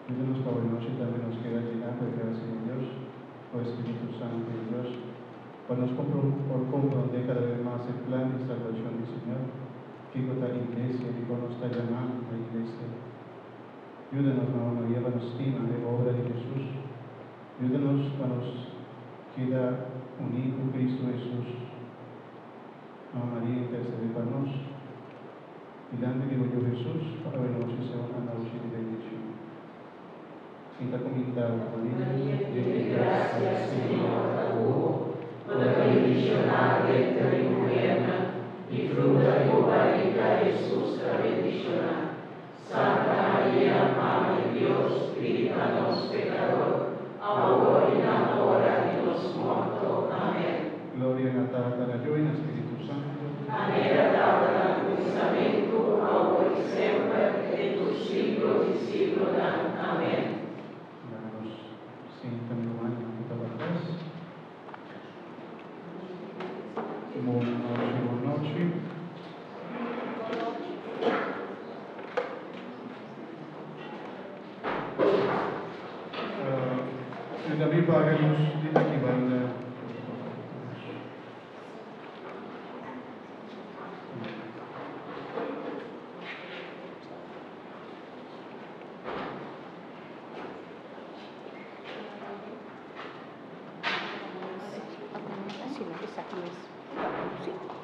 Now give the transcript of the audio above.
Yuda nos pa awe nochi tambe nos keda yená ku e grasia di Dios, ku e Spiritu Santu di Dios, pa nos por komprondé kada bes mas e plan di salbashon di Señor, kiko ta Iglesia, dikon nos ta yamá na Iglesia. Yuda nos, Mama Maria, pa nos stima e obra di Hesus. Yuda nos pa nos keda uní ku Kristu Hesus. Mama Maria, intersedé pa nos. Dilanti di bo Yu Hesus, pa awe nochi sea un anochi di bendishon. Sinta kuminda Maria. Maria yen di grasia, Señor ta ku bo. Bo ta bendishoná denter di muhernan, i fruta di bo barika, Hesus, ta bendishoná. Santa Maria, Mama di Dios, pidi pa nos pekador, awor i na ora di nos morto. Amèn. Gloria na Tata, na Yu i na Spiritu Santu. Manera tabata na kuminsamentu, awor i semper, den tur siglo di siglonan. Amèn. Laga nos sinta mi rumannan ku ta patras. Bon nochi, bon nochi. Yuda mi paga lus di aki banda. Asina, esaki mes. Sí.